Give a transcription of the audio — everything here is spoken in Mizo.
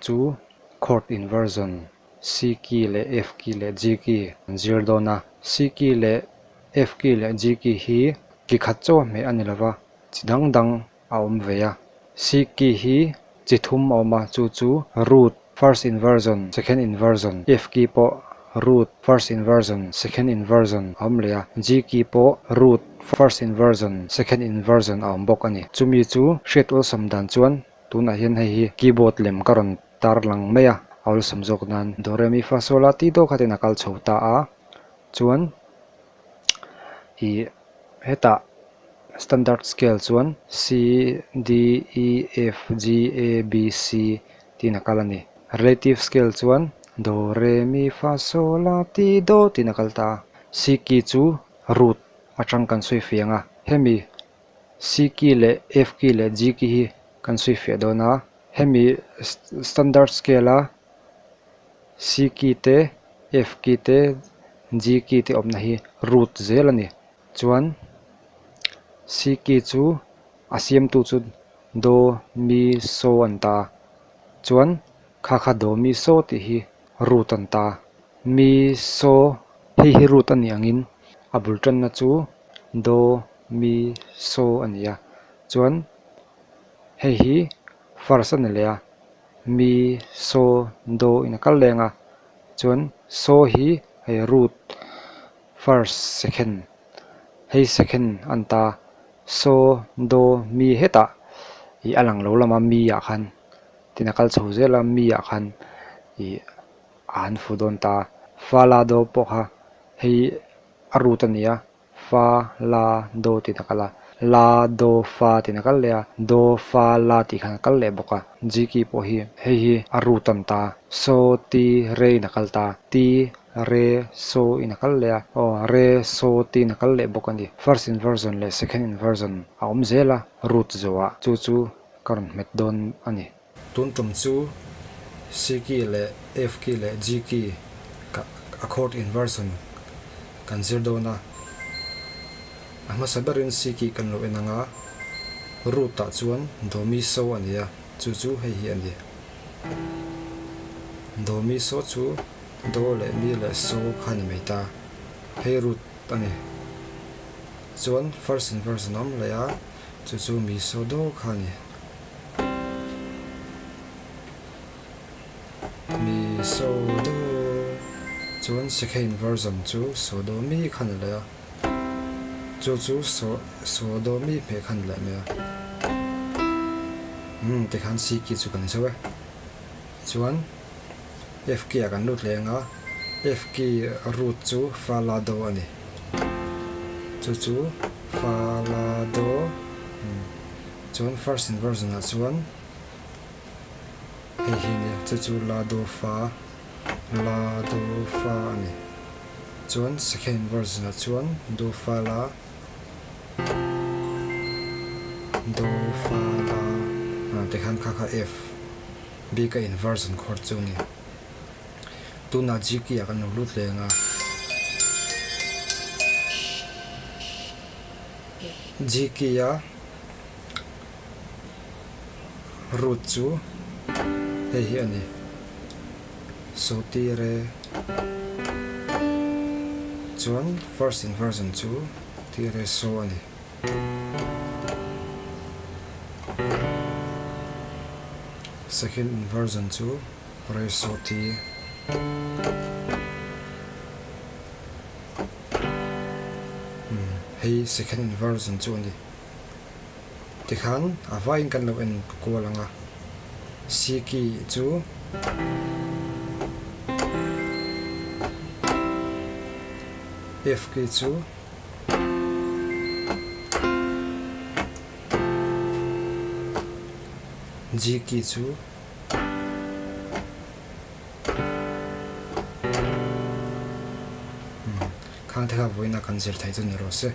chu chord inversion C key leh F key leh G key an zir dawn a. C key leh F key leh G key hi ki khat chaw hmeh a ni lova, chi dang dang a awm ve a. C key hi chi thum a awm a, chu chu root, first inversion, second inversion, F key pawh root, first inversion, second inversion a awm leh a, G key pawh root, first inversion, second inversion a awm bawk a ni. Chumi chu hriat awlsam dan chuan tunah hian hei hi keyboard lem ka rawn tar lang mai a, a awlsam zawk nan Do Re Mi Fa Sol La Ti Do khatin a kal chho ta a, chuan ih hetah standard scale chuan C D E F G A B C tiin a kal a ni. Relative scale chuan Do Re Mi Fa Sol La Ti Do tiin a kal ta a, C key chu root atang kan sawi fiang a, hemi C key leh F key leh G key hi kan sawi fiah dawn a, hemi standard scale a C key te F key te G key te awmna hi root zel a ni. Chuan C key chu a siamtu chu Do Mi So an ta a, chuan kha kha Do Mi So tih hi root an ta a, Mi So hei hi root a nih angin a bul tanna chu Do Mi So a ni a, chuan hei hi first a ni leh a, Mi So Do in a kal leng a, chuan So hi hei root. First second hei second an ta so do mi hetah ih a lang lo lama mi ah khan tin a kal chho zel a mi ah khan ih a han fu dawn ta fa la do pawh kha hei a root a ni a fa la do tiin a kal a la do fa tiin a kal leh a do fa la tih khan a kal leh bawk a G key pawh hi hei hi a root an ta so ti re in a kal ta ti Re, so in a kal leh a, aw re, so tiin a kal leh bawk a ni. First inversion leh second inversion a awm zel a, root zawhah chu chu ka rawn hmet dawn a ni. Tun tum chu C key leh F key leh G key ka a chord inversion kan zir dawn a, a hmasa berin C key kan lo en ang a, root ah chuan do mi so a ni a, chu chu hei hi a ni. Do mi so chu. Do leh mi leh so kha ni mai ta. Hei root a ni. Chuan first inversion a awm leh a, chu chu mi so do kha a ni. Mi so do. Chuan second inversion chu so do mi kha ni leh a, chu chu so so do mi hmeh kha ni leh mai a. Umm tikhan C key chu kan zo e. Chuan. F key ah kan lut leh ang a, F key root chu fa la do a ni. Chu chu fa la do chuan first inversion ah chuan hei hi a nia, chu chu la do fa la do fa a ni. Chuan second inversion ah chuan do fa la do fa la tikhan kha kha F. Bik a inversion chord chu a ni. Tunah G key ah kan lo lut leh ang a. G key a root chu hei hi a ni. So ti re chuan first inversion chu ti re so a ni. Second inversion chu ratio ti. Hei second inversion chu a ni. Tikhan a vaiin kan lo en kual ang a, C key chu F key chu. G key chu khang te kha vawiin a kan zir thei chu ni rawh se.